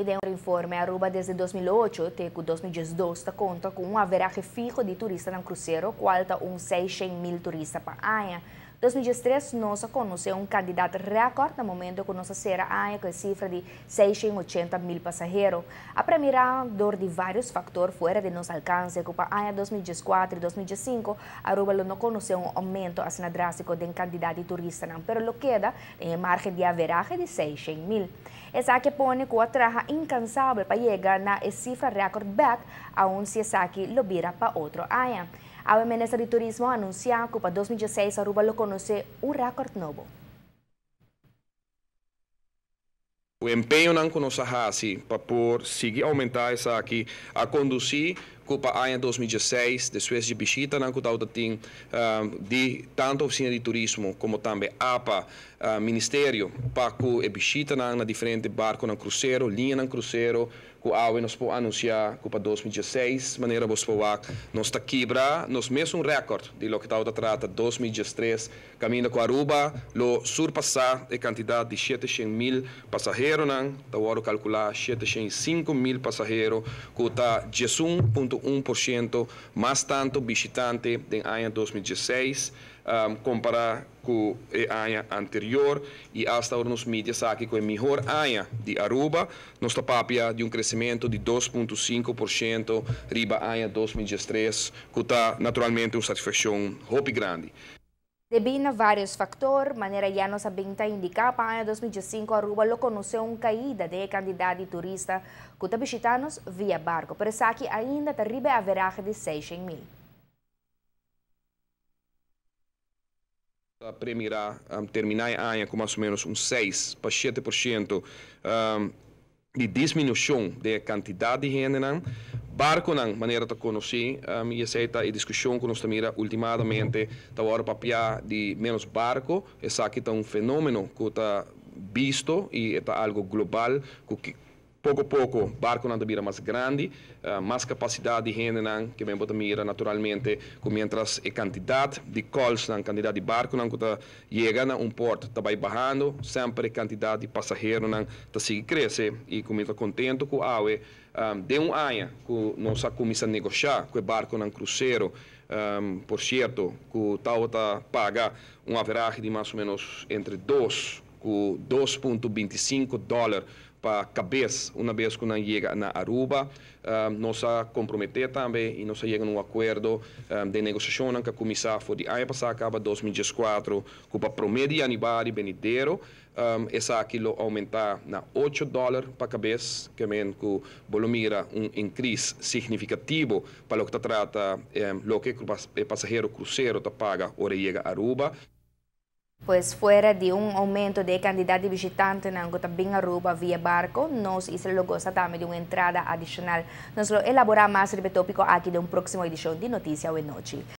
Y den otro informe, Aruba desde 2008 te cu 2012 ta conta cu un averahe fiho di turistanan crucero cual ta un 600 mil turista pa aña. 2013 nos a conoce un cantidad record na momento cu nos a cera aña cu e cifra di 680 mil pasahero. A premira door di varios factor fuera di nos alcance cu pa aña 2014 y 2015 Aruba lo no conoce un aumento asina drastico den cantidad di turistanan pero lo keda den e margen di averahe di 600 mil. Esaki a pone cu a traha incansabel pa yega na e cifra record bek, aun si esaki lo bira pa otro aña. Awe Minister di Turismo a anuncia cu pa 2016 Aruba lo conoce un record nobo. E empeñonan cu nos a haci pa por sigui aumenta esaki a conduci cu pa aña 2016, despues di bishitanan cu tawata tin di tanto Oficina di Turismo como tambe apa, Ministerio, pa cu e bishitanan na diferente barconan crucero, liñanan crucero, cu awe nos por anuncia cu pa 2016, manera bos por wak, nos ta kibra nos mesun record di loke tawata trata 2013, caminda cu Aruba lo surpasa e cantidad di 700 mil pasaheronan, ta wordo calcula 705 mil pasahero, cu ta 11.1% mas tanto bishitante den aña 2016, compara cu e aña anterior. Y hasta ora nos midi esaki cu e mihor aña di Aruba, nos ta papia di un crecemento di 2.5% riba aña 2013, cu ta naturalmente un satisfaccion hopi grandi. Debi na varios factor, manera ya nos a bin ta indica, pa aña 2015 Aruba lo conoce un caida di cantidad di turista cu ta bishita nos via barco, pero esaki ainda ta riba averahe di 600 mil. Premira termina e aña cu mas o menos un 6 pa 7% di disminucion di cantidad di hendenan. Barconan, manera ta conoci, y esey ta e discusion cu nos ta mira ultimamente, ta awor papia di menos barco. Esaki ta un fenomeno cu ta bisto y ta algo global, cu poco poco barconan ta bira mas grandi, mas capacidad di hendenan, cu bo ta mira naturalmente cu mientras e cantidad di calls, nan cantidad di barconan cu ta yega na un port ta bay bahando, semper e cantidad di pasaheronan ta sigui crece. Y cu mi ta contento cu awe, den un aña cu nos a cuminsa negocia cu e barconan crucero, por cierto, cu ta paga un average di mas o menos entre 2 cu 2.25 dollar pa cabes un biaha cu nan yega na Aruba. Nos a compromete tambe y nos a yega na un acuerdo di negociacion cu a cuminsa for di aña pasa caba 2014, cu pa prome di januari venidero, esaki lo aumenta na 8 dollar pa cabes, kiermen cu bo lo mira un increase significativo pa loke ta trata loke e pasahero crucero ta paga ora yega Aruba. Pues fuera di un aumento di cantidad di bishitantenan cu ta bin Aruba via barco, nos isla lo goza tambe di un entrada adicional. Nos lo elabora mas riba e topico aki den un proximo edicion di Noticia Awe Nochi.